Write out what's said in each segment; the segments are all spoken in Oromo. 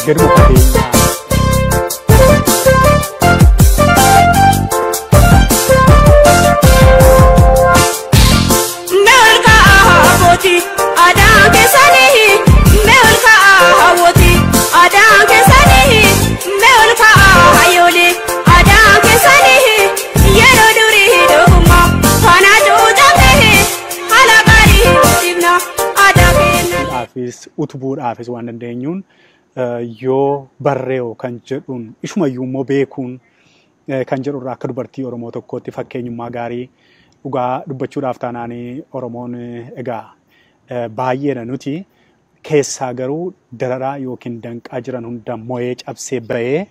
Gaduma fageenyaa. Utubuudhaafis waan dandeenyuun yoo barree'u kan jedhuun ishumayyuu immoo beekuun kan jedhurraa akka dubartii Oromoo tokkootti fakkeenyummaa gaarii dhugaa dubbachuudhaaf taanaan Oromoon egaa baay'eedha nuti keessaa garuu dararaa yookiin danqaa jiran hunda mo'ee cabsee bahee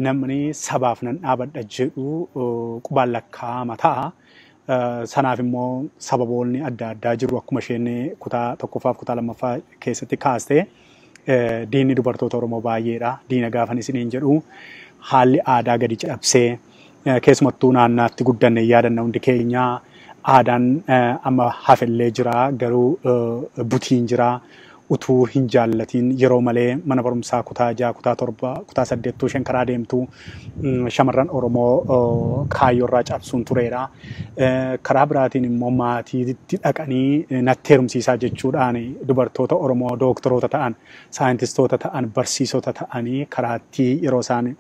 namni sabaaf nan dhaabadha jedhu qubaan lakkaa'ama ta'a. Sanaaf immoo sababoonni adda addaa jiru akkuma isheen kutaa tokkoffaaf kutaa lammaffaa keessatti kaaste diinni dubartoota Oromoo baay'eedha. Diina gaafan isiniin jedhu haalli aadaa gadi cabsee keessumattuu naannaatti guddanne yaadanna hundi keenya aadaan amma hafellee jira garuu butiin jira. Utuu hin jaallatiin yeroo malee mana barumsaa kutaa 6, kutaa 7, kutaa 8 isheen karaa deemtu shamarran Oromoo kaayyoorraa cabsuun tureera. Karaa biraatiin immoo maatiitti dhaqanii natti heerumsiisaa jechuudhaan dubartoota Oromoo dooktoroota ta'an, saayintistoota ta'an, barsiisota ta'anii karaatti yeroo isaan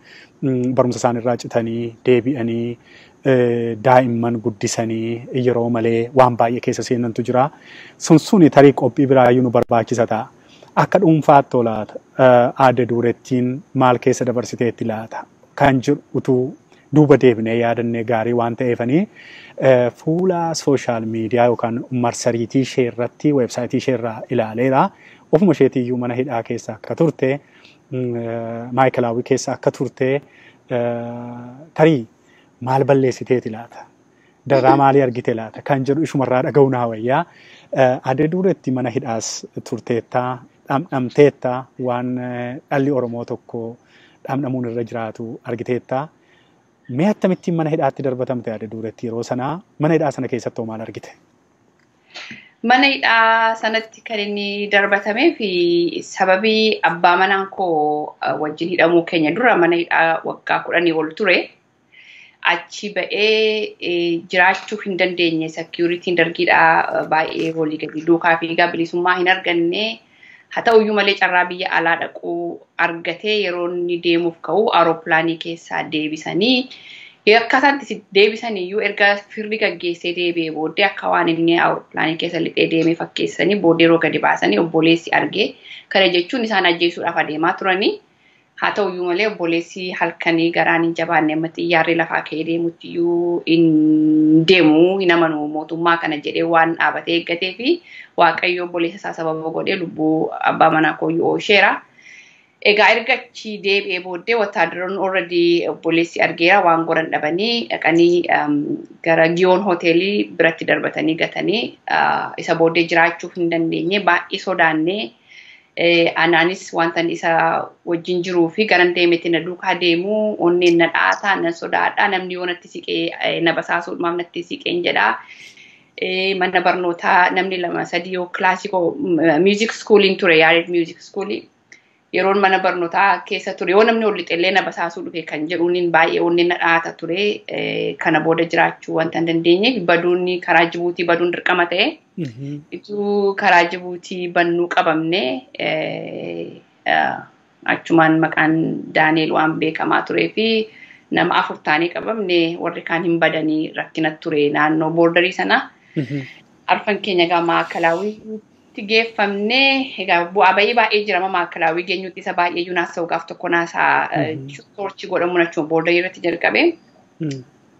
barumsa isaaniirraa citanii deebi'anii daa'imman guddisanii yeroo malee waan baay'ee keessa seenantu jira. Sun suni tarii qophii biraayyuu nu barbaachisa ta'a. Akka dhuunfaatti laata aadde Duurettiin maal keessa dabarsiteetti laata kan jedhu utuu duuba deebinee yaadannee gaarii waan ta'eefanii fuula sooshaal miidiyaa yookaan marsariitii ishee irratti weebsaayitii ishee irraa ilaaleera. Ofuma isheetiyyuu mana hidhaa keessa akka turte maayikalaawwii keessa akka turte tarii maal balleessiteeti laata? Dararaa maalii argite laata? Kan jedhu ishumarraa dhaga'uu naa wayyaa. Aadde Duuretti mana hidhaas turteettaa, dhamdhamteettaa waan dhalli Oromoo tokko dhamdhamuun irra jiraatu argiteettaa. Mee akkamittiin mana hidhaatti darbatamte aadde Duuretti yeroo sanaa mana hidhaa sana keessatti hoo maal argite? Mana hidhaa sanatti kan inni darbatamee fi sababii abbaa manaan koo wajjin hidhamuu keenya dura mana hidhaa waggaa 10 ol ture. Achi ba'ee jiraachuu hin dandeenye security'n dargiidhaa baay'ee walii gadi duukaa fiigaa bilisummaa hin arganne haa ta'uyyuu malee carraa biyya alaa dhaquu argatee yeroo inni deemuuf ka'u aeroplaanii keessaa deebisanii akkaataan itti deebisaniyyuu erga firri gaggeessee deebi'ee booddee akka waan inni aeroplaanii keessa lixee deemee fakkeessanii booddee yeroo gadi baasanii obboleessi argee kana jechuun isaan ajjeesuudhaaf adeemaa turanii. Haa ta'uyyuu malee obboleessi halkanii garaan hin jabaanne amma xiyyaarri lafaa ka'ee deemutti iyyuu hin deemu hin amanu mootummaa kana jedhee waan dhaabatee eeggatee fi Waaqayyo obboleessa isaa sababa godhee lubbuu abbaa manaa kooyyuu oolcheera. Egaa erga achi deebi'ee booddee wattaadaroonni already obboleessi argeera waan godhan dhabanii dhaqanii gara Giyoon hoteelii biratti darbatanii gatanii isa booddee jiraachuu hin dandeenye baay'ee sodaannee anaanis wanta isa wajjin jiruu fi garan deemetti na duukaa deemu onneen na dhaataa nan sodaadha namni yoo natti siqee na basaasuudhaaf natti siqeen jedha. Mana barnootaa namni 2 3 yoo kilaasii music schooliin ture Yaared music schoolii yeroon mana barnootaa keessa ture yoo namni ol lixellee na basaasuu dhufe kan jedhuun baay'ee onneen na dhaata ture kana booda jiraachuu wanta hin dandeenyeef baduun karaa Jibuutii baduun dirqama ta'e. Ituu karaa Jibuutii bannuu qabamne achumaan maqaan Daani'el waan beekamaa turee fi nama 4 taanee qabamne warri kaan hin badanii rakkina ture naannoo boordarii sana. Arfan keenya egaa maakalaawwiitti geeffamne egaa bu'aa bayii baay'ee jira maakalaawwii geenyutti isa baay'ee iyyuu naasa'u gaaf tokko naasaa toorchi godhamuun achuma boordarii irratti jalqabe.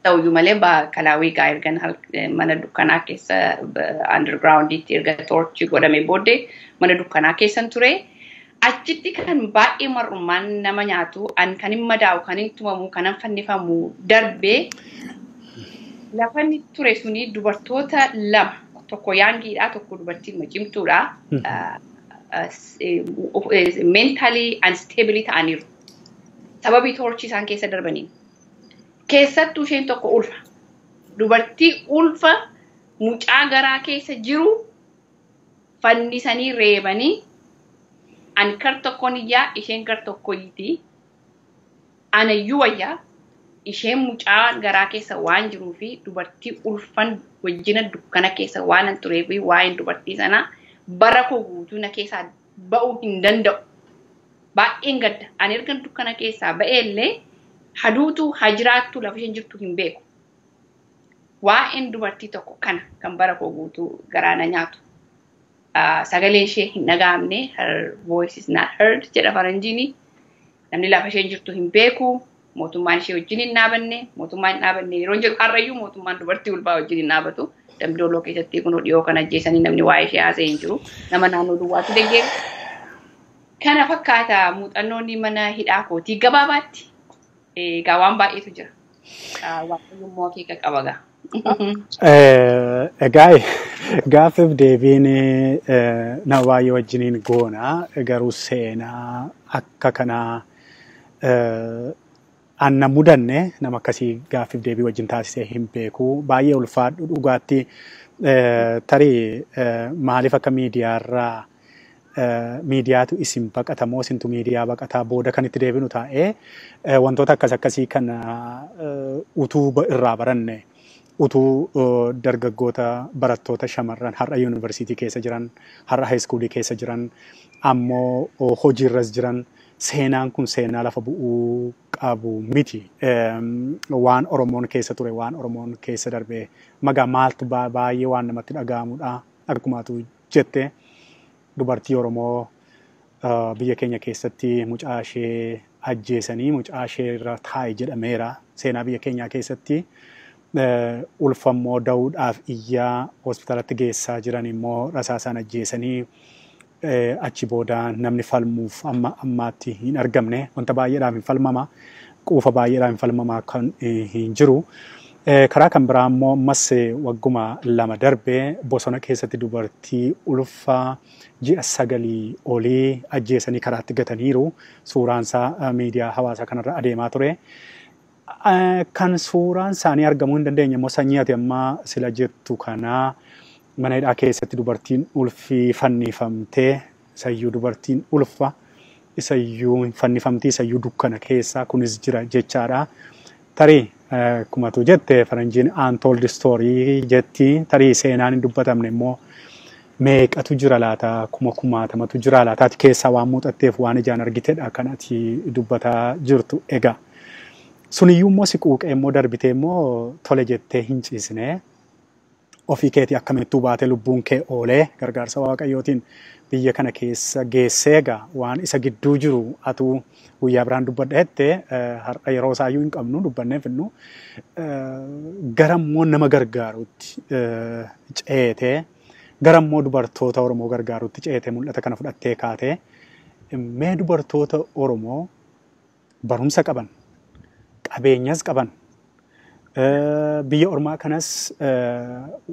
Ta'uyyuu malee maakalaawwii egaa erga mana dukkanaa keessa undergrounditti erga toorchi godhame booddee mana dukkanaa keessan ture. Achitti kan baay'ee mar'ummaan nama nyaatu an kan hin madaa'u kan hin tumamu kan hin fannifamu darbee lafa inni ture suni dubartoota 2 tokko yaangiidha tokko dubartii cimtuudha mentally unstable ta'aniiru sababii toorchii isaan keessa darbaniin. Keessattuu isheen tokko ulfa dubartii ulfa mucaa garaa keessa jiru fannisanii reebanii Ani kar tokkoon iyyaa isheen gar tokko iyyiti. Anayyuu wayyaa isheen mucaa garaa keessa waan jiruu fi dubartii ulfan wajjina dukkana keessa waan an turee fi waa'een dubartii sanaa bara koo guutuu na keessaa ba'uu hin danda'u. Baay'een gadda. Ani erga dukkana keessaa ba'ee illee haduutu haa jiraattu lafa isheen jirtu hin beeku. Waa'een dubartii tokko kana kan bara koo guutuu garaa na nyaatu. Sagaleen ishee hin dhaga'amne, her voice is not heard jedha faranjiini. Namni lafa isheen jirtu hin beeku. Mootummaan ishee wajjin hin dhaabanne, mootummaan hin dhaabanne yeroo jedhu har'ayyuu mootummaan dubartii ulfaa wajjin hin dhaabatu. Dambidooloo keessatti kun dhiyoo kan ajjeesanii namni waa'ee ishee haasa'e hin jiru. Nama naannoo duwwaatu deeggeera. Kana fakkaata muuxannoon mana hidhaa kootii gabaabaatti. Egaa waan baay'eetu jira. Waaqayyo immoo akeeka qaba gaa. Egaa gaaffiif deebiin nama baay'ee wajjiniin goona garuu seenaa akka kanaa anna mudanne nama akkasii gaaffiif deebii wajjin taasisee hin beeku. Baay'ee ulfaadhu dhugaatti tarii maaliif akka miidiyaarraa miidiyaatu isin baqata moo isintu miidiyaa baqataa booda kan itti deebinu taa'ee wantoota akkas akkasii kana utuu irraa baranne utuu dargaggoota barattoota shamarran har'a yuunivarsiitii keessa jiran har'a haayiskuulii keessa jiran ammoo hojiirras jiran seenaan kun seenaa lafa bu'uu qabu miti. Waan Oromoon keessa ture waan Oromoon keessa darbe magaa maaltu baay'ee waan namatti dhaga'amudha akkumaatu jette. Dubartii Oromoo biyya keenya keessatti mucaa ishee ajjeesanii mucaa ishee irra taa'e jedhameera. Seenaa biyya keenyaa keessatti ulfammoo da'uudhaaf iyyaa hospitaalatti geessaa jiran immoo rasaasaan ajjeesanii achi booda namni falmuuf amma ammaatti hin argamne wanta baay'eedhaaf hin falmama quufa baay'eedhaaf hin falmamaa kan hin jiru. Karaa kan biraa immoo ammas wagguma 2 darbee bosona keessatti dubartii ulfaa ji'a 9 olii ajjeesanii karaatti gataniiru. Suuraan isaa miidiyaa hawaasaa kanarra adeemaa ture. Kan suuraan isaanii argamuu hin dandeenye immoo sanyii ati amma sila jettu kanaa mana hidhaa keessatti dubartiin ulfii fannifamtee isayyuu dubartiin ulfa isayyuu fannifamtii isayyuu dukkana keessaa kunis jira jechaadha. Tarii akkumatu jette faranjiin untold story jetti tarii seenaan hin dubbatamne immoo meeqatu jira laata kuma kumaatamatu jira laata ati keessaa waan muuxatteef waan ijaan argitedha kan ati dubbataa jirtu egaa. Suniyyuu immoo si quuqee immoo darbitee immoo tole jettee hin ciisne ofii keetii akkamittuu baatee lubbuun kee oolee gargaarsa waaqayyootiin biyya kana keessa geessee egaa waan isa gidduu jiru atuu guyyaa biraan dubbadha jettee har'a yeroo isaayyuu hin qabnu dubbannee finnu gara immoo nama gargaarutti ceetee gara immoo dubartoota Oromoo gargaarutti ceetee mul'ata kana fudhattee kaatee mee dubartoota Oromoo barumsa qaban qabeenyas qaban biyya ormaa kanas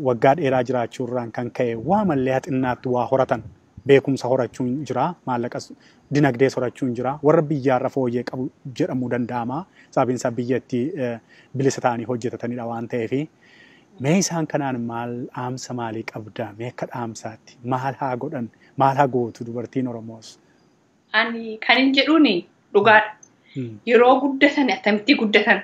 waggaa dheeraa jiraachuurraan kan ka'e waa mallee haxinnaatti waa horatan beekumsa horachuun jira maallaqas dinagdees horachuun jira warra biyyaarra fooyyee qabu jedhamuu danda'ama sababiin isaa biyyatti bilisa ta'anii hojjetatanidha waan ta'eef mee isaan kanaan maal dhaamsa maalii qabda mee akka dhaamsaatti maal haa godhan maal haa gootu dubartiin Oromoos? Ani kan hin jedhuuni dhugaadha. Yeroo guddatan attamitti guddatan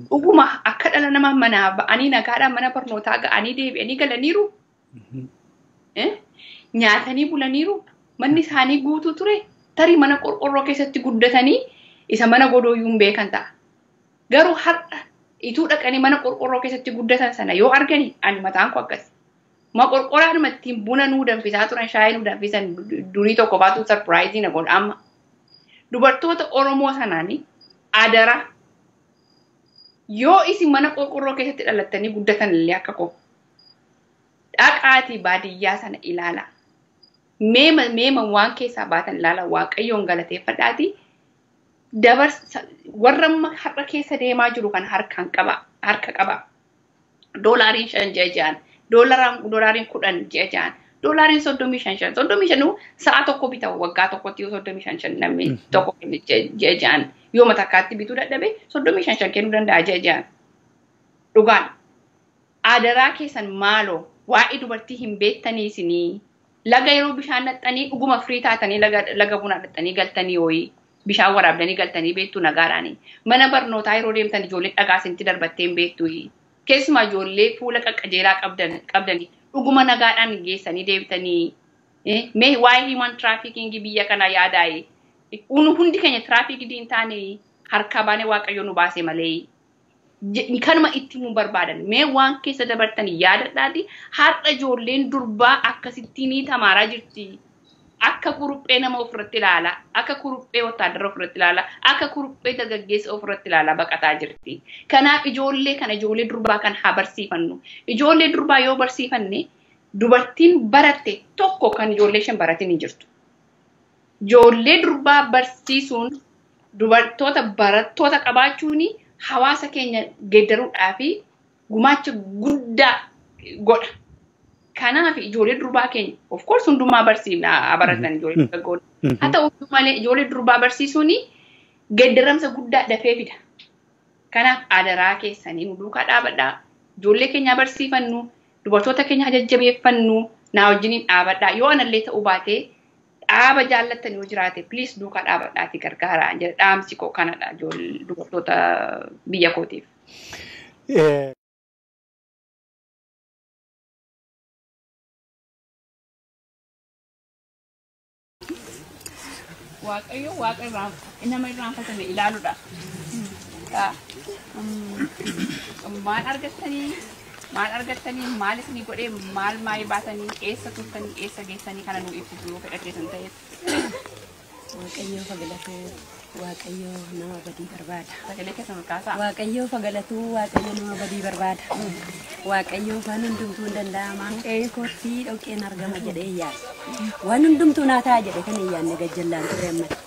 dhuguma akka dhala namaa manaa ba'anii nagaadhaan mana barnootaa ga'anii deebi'anii galaniiru. Nyaatanii bulaniiru. Manni isaanii guutuu ture. Tarii mana qorqorroo keessatti guddatanii isa mana godooyyuu hin beekan ta'a. Garuu har'a ituu dhaqanii mana qorqorroo keessatti guddatan sana yoo argani ani mataan koo akkas. Ma qorqorraanuma ittiin buna nuu danfisaa turan shaayii nuu danfisan durii tokko baatu sarpiraayizii na godha amma. Dubartoota Oromoo sanaanii adara yoo isin mana qorqorroo keessatti dhalattanii guddatan illee akka koo dhaqaatii baadiyyaa sana ilaala. Meema waan keessaa baatan ilaala waaqayyoon galateeffadhaatii dabarsa warra amma har'a keessa deemaa jiru kan harkaan qaba harka qaba. Doolaariin 5 ji'a 6 doolaariin 10 ji'a 6 doolaariin 35 35 sa'a tokko bita waggaa tokkotti yoo 35 namni tokko ji'a 6 yoo matakkaatti bituu dadhabe 35 kennuu danda'a ji'a 6. Dhugaan adaraa keessan maaloo waa'ee dubartii hin beektanii isinii Laga yeroo bishaan dhaxxanii dhuguma firii taatanii laga bunaa dhaxxanii galtanii hooyi bishaan waraabdanii galtanii beektu nagaadhaani. Mana barnootaa yeroo deemtan ijoollee dhagaa isinitti darbattee hin beektu. Keessumaa ijoollee fuula qaqqajeelaa qabdanii dhuguma nagaadhaan geessanii deemtanii. Mee waa'ee human trafficking biyya kana yaadaayi. Hundi keenya trafficking hin taane harkaa baanee Waaqayyo nu baase malee. Kanuma itti himuu barbaadan mee waan keessa dabartan yaadadhaati har'a ijoolleen durbaa akkasittiin tamaaraa jirti. Akka kuruphee nama ofirratti ilaala, akka kuruphee wotaadara ofirratti ilaala, akka kuruphee dargaggeessa ofirratti ilaala baqataa jirti. Kanaaf ijoollee kana ijoollee durbaa kan haa barsiifannu. Ijoollee durbaa yoo barsiifanne dubartiin baratte tokko kan ijoollee shan baratin hin jirtu. Ijoollee durbaa barsiisuun dubartoota barattoota qabaachuun hawaasa keenya geeddaruudhaa fi gumaacha guddaa godha. Kanaaf ijoollee durbaa keenya of course hundumaa barsiifna baratan ijoollee dargaggoon. Haa ta'u malee ijoollee durbaa barsiisuun geeddaramsa guddaa dafee fida. Kanaaf adaraa keessanii nu duukaa dhaabadhaa. Ijoollee keenya barsiifannu, dubartoota keenya jajjabeeffannu, naa wajjiniin dhaabadhaa. Yoo anallee ta'uu baate dhaaba jaallattan yoo jiraate please duukaa dhaabadhaati gargaaraa jedha. Dhaamsi koo kanadha dubartoota biyya kootiif. Waaqayyo waaqa nama irraanfatame ilaaluudha. Maal argattanii? Maal argattanii? Maal isinii godhee? Maal maayii baatanii? Eessa turtanii? Eessa geessanii? Kana nuu ibsitu yoo fedha keessan ta'e. Waaqayyo fagalatuu, Waaqayyo nama badii barbaada. Sagalee keessan ol kaasaa. Waaqayyo fagalatuu, Waaqayyo nama badii barbaada. Waaqayyo waan hundumtuu hin danda'ama. Qe'ee kootti dhoqqeen argama jedhee yaada. Waan hundumtuu naa ta'a jedhe kan hin yaadne gajjallaan ture ammatti.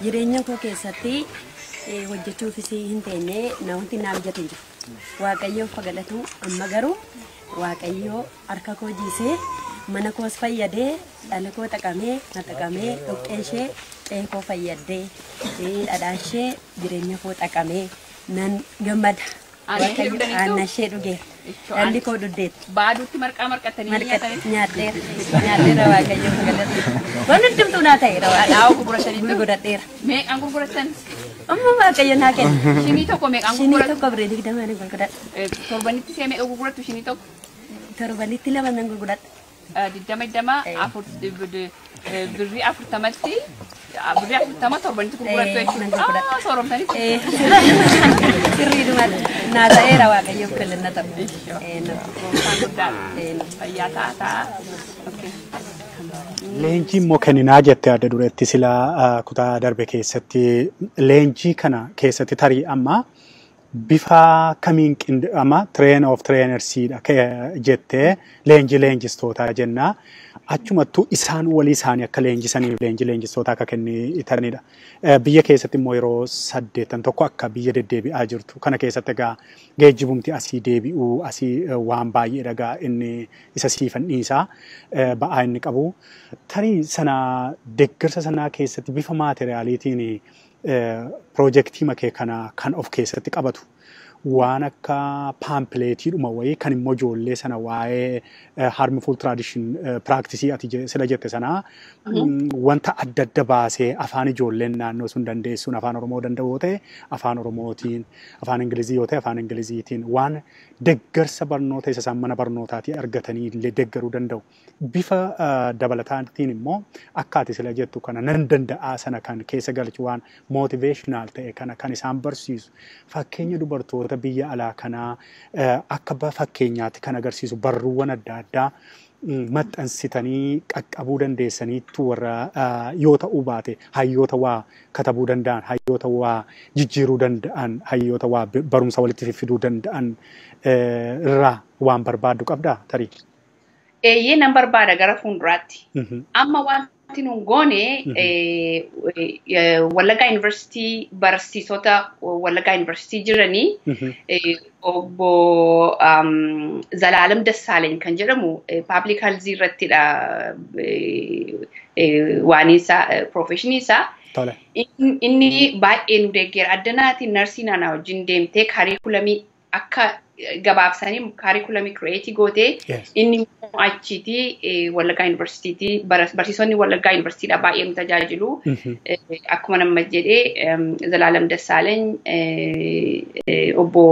Jireenya koo keessatti hojjechuufis hin teenye wanti naa mijate hin jiru. Waaqayyo fagalatuu amma garuu Waaqayyo harka koo jiisee mana koos fayyadee dhala koo xaqamee na xaqamee dhoqqee ishee qe'ee koo fayyadee dhadhaa ishee jireenya koo xaqamee nan gammada. Aannan ishee dhugeera. Dhalli koo dhugdeetti. Baaduutti marqaa marqattanii nyaatanii? Nyaadheera. Nyaadheera Waaqayyo fagalatuu. Waan hundumtuu naa ta'eera. Dhadhaa gurguratanii? Gurguradheera. Meeqaan gurgurattan? Amma Waaqayyo naa kenna. Shinii tokko meeqaan gurgurattu? Shinii tokko birrii 20 nan gurguradha. Torbanitti see meeqa gurgurattu shinii tokko? Torbanitti 2 nan gurguradha. 20 20 birrii 40tti birrii 40 torbanitti gurgurattu jechuudha. Sooromtanii? Sirriidhuma naa ta'eera Waaqayyoof galanna ta'u. Gooftaan guddaadha. Fayyaa ta'a ta'a. Leenjii immoo kenninaa jettee adda dureetti silaa kutaa darbe keessatti leenjii kana keessatti tarii amma bifa kamiin amma train of trainersiidha jettee leenjii leenjistootaa jenna. Achumattuu isaan walii isaanii akka leenjisaniif leenjii leenjistootaa akka kennitanidha. Biyya keessatti immoo yeroo 81 akka biyya deddeebi'aa jirtu. Kana keessatti egaa geejjibumti asii deebi'uu asii waan baay'eedha egaa inni isa siifan dhiisaa ba'aa inni qabu. Tarii sana deeggarsa sanaa keessatti bifa maateraaliitiin piroojeektii makee kana kan of keessatti qabatu. Waan akka paampileetiidhuma wayii kan immoo ijoollee sana waa'ee harmful tradition practice ati sila jette sanaa wanta adda adda baasee afaan ijoolleen naannoo sun dandeessuun afaan Oromoo danda'u yoo ta'e afaan Oromootiin afaan Ingilizii yoo ta'e afaan Ingiliziitiin waan deeggarsa barnoota isa isaan mana barnootaatii argatanii illee deeggaruu danda'u. Bifa dabalataatiin immoo akka ati sila jettu kana nan danda'aa sana kan keessa galchu waan motivational ta'e kana kan isaan barsiisu fakkeenya dubartoota biyya alaa kanaa akka fakkeenyaatti kan agarsiisu barruuwwan adda addaa maxxansitanii qaqqabuu dandeessaniittu warra yoo ta'uu baate hayyoota waa katabuu danda'an, hayyoota waa jijjiiruu danda'an, hayyoota waa barumsa walitti fiffiduu danda'an irraa waan barbaaddu qabdaa tarii? Eeyyee nan barbaada gara fuulduraatti. Amma wanti nuun goone Wallaggaa Yuunivarsiitii barsiisota Wallaggaa Yuunivarsiitii jiranii obbo Zalaalam Dassaaleny kan jedhamu public health irrattidha waan isaa profeshinii isaa. Inni baay'ee nu deeggeera. Addanaatiin narsii naannaa wajjin deemtee kaarikulamii Akka gabaabsanii kaarikulamii kireetii gootee inni immoo achiitii Wallaggaa Yuunivarsiitiitii barsiisonni Wallaggaa Yuunivarsiitiidha baay'ee nu tajaajilu. Akkuma nama jedhee Zalaalam Dassaaleny, obbo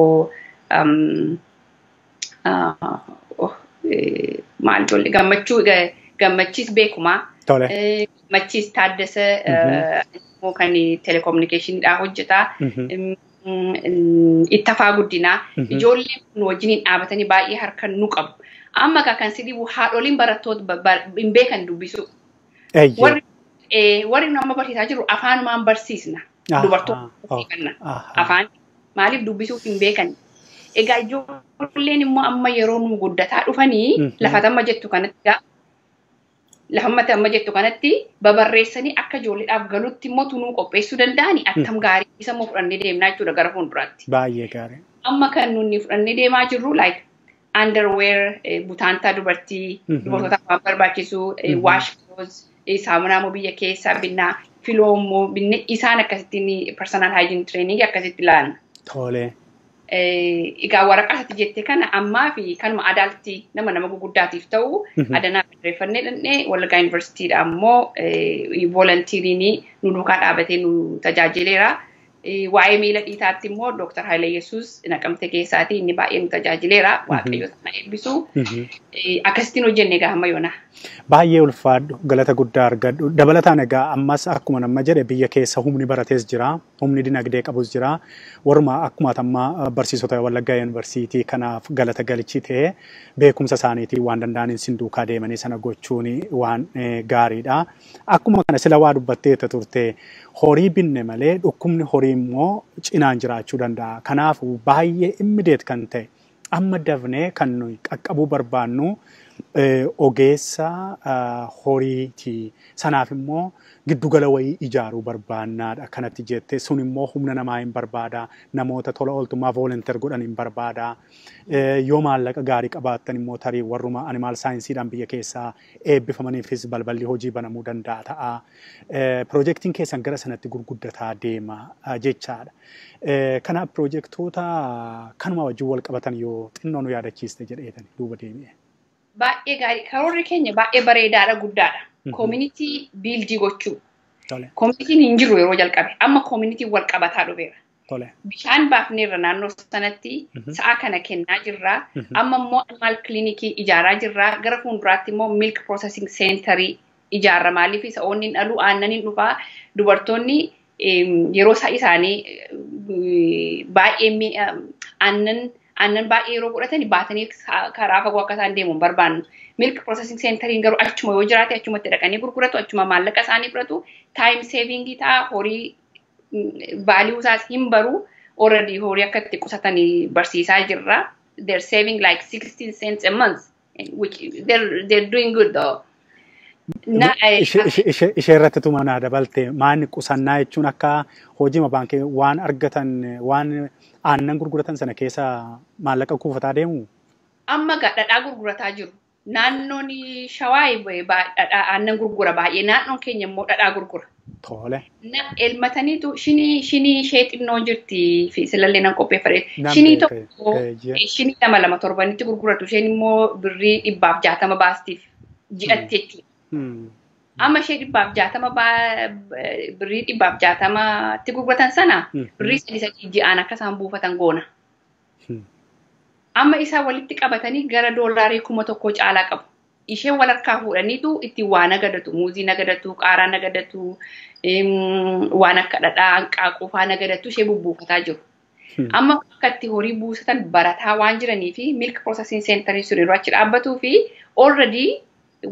maal ijoollee Gammachuu, Gammachiis Beekumaa. Gammachiis Taaddasa immoo kan telekominikeeshiniidhaa hojjetaa. Ittafaa Guddinaa. Ijoolleen kun wajjiniin dhaabatanii baay'ee harka nu qabu. Amma kan si dhibu haadholiin barattoota hin beekan dubbisuu. Warri nu amma barsiisaa jiru afaanumaan barsiisna. Dubartoota afaan maaliif dubbisuuf hin beekan. Egaa ijoolleen immoo amma yeroo nu guddataa dhufanii lafa amma jettu kanatti babarreessanii akka ijoolleedhaaf galutti immoo tunuu qopheessuu danda'ani attam gaarii isa immoo fudhannee deemnaa jechuudha gara fuulduraatti. Baay'ee gaarii. Amma kan nuni fudhannee deemaa jirru like underwear, butaantaa dubartii, dubartootaaf waan barbaachisu, wash clothes, saamunaa immoo biyya keessaa binnaa, filoo immoo binne, isaan akkasittiin personal hygiene training akkasitti ilaalla. Tole. Egaa waraqaa isatti jette kana ammaa fi kanuma adaaltii nama guguddaatiif ta'u adanaa barreeffannee dhandhee Wallaggaa Yuunivarsiitiidha ammoo volunteeriin nu duukaa dhaabatee nu tajaajileera. Waa'ee miila dhiitaatti immoo Dr. Haile Yesuus Naqamte keessaati, inni baay'ee nu tajaajileera. Waaqayyo sana eebbisu. Akkasittiin hojjenne egaa hamma yoona. Baay'ee ulfaadhu, galata guddaa argadhu. Dabalataan egaa ammas akkuma nama jedhe biyya keessa humni baratees jira, humni dinagdee qabus jira. Warruma akkuma ammaa barsiisota Wallaggaa Yuunivarsiitii kanaaf galata galchii ta'ee beekumsa isaaniitiin waan danda'aniin sin duukaa deemanii sana gochuun waan gaariidha. Akkuma kana sila waa dubbatteetta turte, horii binne malee dhukkubni horii immoo cinaan jiraachuu danda'a. Kanaafuu baay'ee immediate kan ta'e amma dafnee kan nuyi qaqqabuu barbaannu ogeessa horiiti. Sanaaf immoo giddugala wayii ijaaruu barbaannaadha kanatti jette. Sun immoo humna namaa hin barbaada. Namoota tola ooltummaa volunteer godhan hin barbaada. Yoo maallaqa gaarii qabaattan immoo tarii warruma animal saayinsiidhaan biyya keessaa eebbifamaniifis balballi hojii banamuu danda'a ta'a. Piroojeektiin keessan gara sanatti gurguddataa deema jechaadha. Kanaaf piroojeektoota kanuma wajjin wal qabatan yoo xinnoo nu yaadachiiste jedheetani duuba deebi'e. Baay'ee gaarii. Karoorri keenya baay'ee bareedaadha, guddaadha. Community build gochuu. Communityn hin jiru yeroo jalqabe. Amma communityn wal qabataa dhufeera. Bishaan baafneerra naannoo sanatti, sa'a kana kennaa jirra. Amma immoo animal clinic ijaaraa jirra. Gara fuulduraatti immoo milk processing centerii ijaarra. Maaliif sa'oonni hin dhaluu, aannan hin dhufaa. Dubartoonni yeroo isaanii baay'ee aannan baay'ee yeroo godhatan baatanii karaa fagoo akka isaan deemu hin barbaannu. Milk processing centeriin garuu achuma yoo jiraate achumatti dhaqanii gurguratu, achuma maallaqa isaanii fudhatu, time saving ta'a, horii value isaas hin baru, already horii akka itti qusatanii barsiisaa jirra. They're saving like 16 cents a month, which they're doing good though. Ishee irratti tuma naa dabalte, maanni qusannaa jechuun akka hojii baankii waan argatan, waan aannan gurguratan sana keessa maallaqa kuufataa deemu? Amma dhadhaa gurgurataa jiru. Naannoon Shawaa dhadhaa aannan gurgura baay'ee. Naannoon keenya immoo dhadhaa gurgura. Elmataniitu shinii ishee xinnoo jirti fi silallee nan qopheeffadhe. Shinii tokko, shinii lama lama torbanitti gurguratu. Isheen immoo birrii 160 baastiif ji'atti jechuudha. Amma ishee 160, birrii 160tti gurguratan sana birrii sadii sadii ji'aan akka isaan buufatan goona. Amma isaa walitti qabatanii gara doolaarii 1000 caalaa qabu. Isheen wal harkaa fuudhaniitu ittiin waa nagadatu. Muuzii nagadatu, qaaraa nagadatu, waan akka dhadhaa, hanqaaquu faa nagadatu, ishee bubbuufataa jiru. Amma akka itti horii buusatan barataa waan jiranii fi milk processing centerii sun yeroo achi dhaabbatuu fi already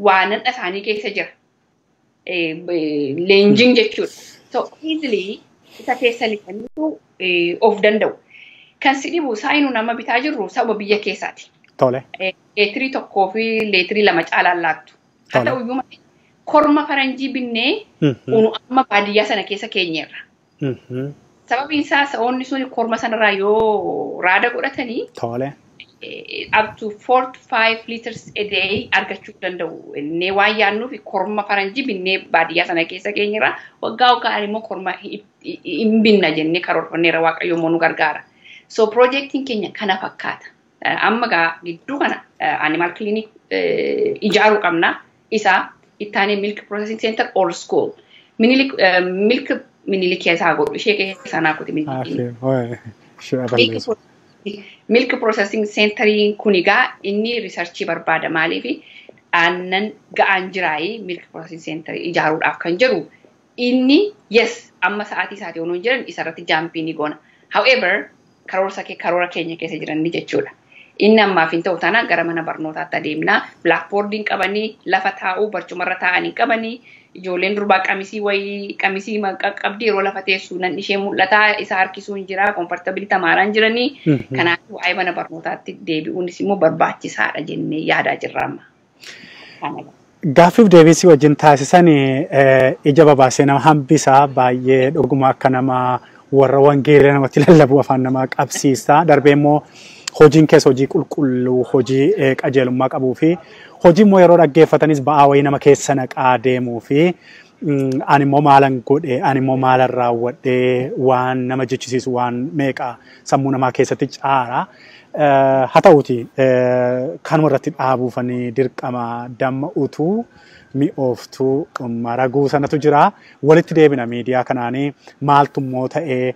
waa nadha isaanii keessa jira. Leenjiin jechuudha. So easily isa keessa lixaniitu of danda'u. Kan si dhibu saayinuu nama bitaa jirru saba biyya keessaati. Leetirii 1 fi leetirii 2 caalaan laattu. Haa ta'u iyyuu malee korma faranjii binnee unu amma baadiyyaa sana keessa keenyeerra. Sababiin isaa sa'oonni sun korma sanarraa yoo raada godhatanii up to 4 to 5 liters a day argachuu danda'u. Innee waan yaadnuuf korma faranjii binnee baadiyyaa sana keessa keenyerra. Waggaa waggaan immoo korma hin binna jennee karoorfanneera, Waaqayyo immoo nu gargaara. So projektiin keenya kana fakkaata. Amma gaa gidduu kana animal clinic ijaaruu qabna. Isa ittaanee milk processing center or school. Minilik milk Minilik keessaa godhu ishee keessaa naa kuti Minilik. Milk processing centeriin kun egaa inni riisarchii barbaada. Maaliif aannan ga'aan jiraayii milk processing center ijaaruudhaaf kan jedhu inni yes amma sa'aatii isaatii ooluun jiran isarratti jaampii ni goona. However, karoora keenya keessa jiran ni jechuudha. Inni ammaaf hin ta'u taanaan gara mana barnootaatti adeemna. Blackboardiin qabanii lafa taa'uu barcumarra taa'anii qabanii ijoolleen durbaa qamisii wayii qamisii qabdi yeroo lafa teessu nan ishee mul'ataa isa harkisuu hin jira comfortability tamaaraan jiranii. Kanaaf waa'ee mana barnootaatti deebi'uunis immoo barbaachisaadha jennee yaadaa jirra amma. Gaaffiif deebisii wajjin taasisan ija babaasee nama hambisaa baay'ee dhuguma akka nama warra wangeela namatti lallabu afaan namaa qabsiisa. Darbee immoo hojiin keessa hojii qulqulluu, hojii qajeelummaa qabuu fi hojii immoo yeroo dhaggeeffatanis ba'aa wayii nama keessa naqaa deemuu fi ani immoo maalan godhe, ani immoo maalan raawwadhee waan nama jechisiisu waan meeqa sammuu namaa keessatti caara. Haa ta'uti kanuma irratti dhaabuufanii dirqama damma utuu mi'ooftuu maraguu sanatu jira. Walitti deebina miidiyaa kanaanii maaltummoo ta'ee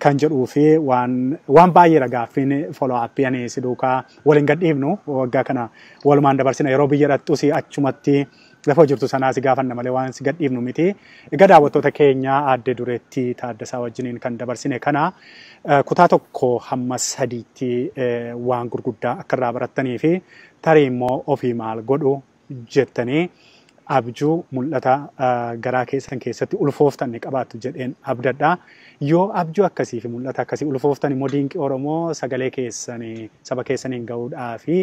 kan jedhuu fi waan baay'eedha gaaffiin follow up ani si duukaa waliin gadhiifnu waggaa kana walumaan dabarsina yeroo biyya dhaqxus achumatti lafa jirtu sanaa si gaafanna malee waan si gadhiifnu miti. Egaa daawwattoota keenya aadde Dureettii Taaddasaa wajjiniin kan dabarsine kana kutaa 1 hamma 3tti waan gurguddaa akka irraa barattanii fi tarii immoo ofii maal godhu jettanii abjuu mul'ata garaa keessan keessatti ulfooftan ni qabaattu jedheen abdadha. Yoo abjuu akkasii fi mul'ata akkasii ulfooftan immoo Dinqii Oromoo sagalee keessanii saba keessaniin gahuudhaa fi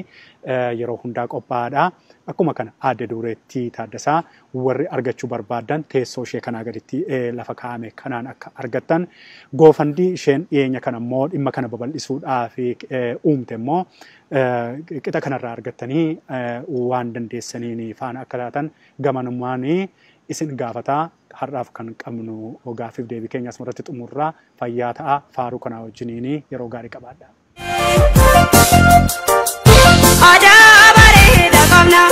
yeroo hundaa qophaa'aadha. Akkuma kana aadde Dureettii Taaddasaa warri argachuu barbaadan teessoo ishee kanaa gaditti lafa kaa'ame kanaan akka argattan goofandii isheen dhiyeenya kana immoo dhimma kana babal'isuudhaa fi uumte immoo qixa kanarraa argattanii waan dandeessaniin faana akka taatan gamanummaan isin gaafataa. Har'aaf kan qabnu gaaffiif deebii keenya asumarratti xumurraa fayyaa ta'a. Faaruu kanaa wajjiniin yeroo gaarii qabaadha. Aadaa bareedaa qabna.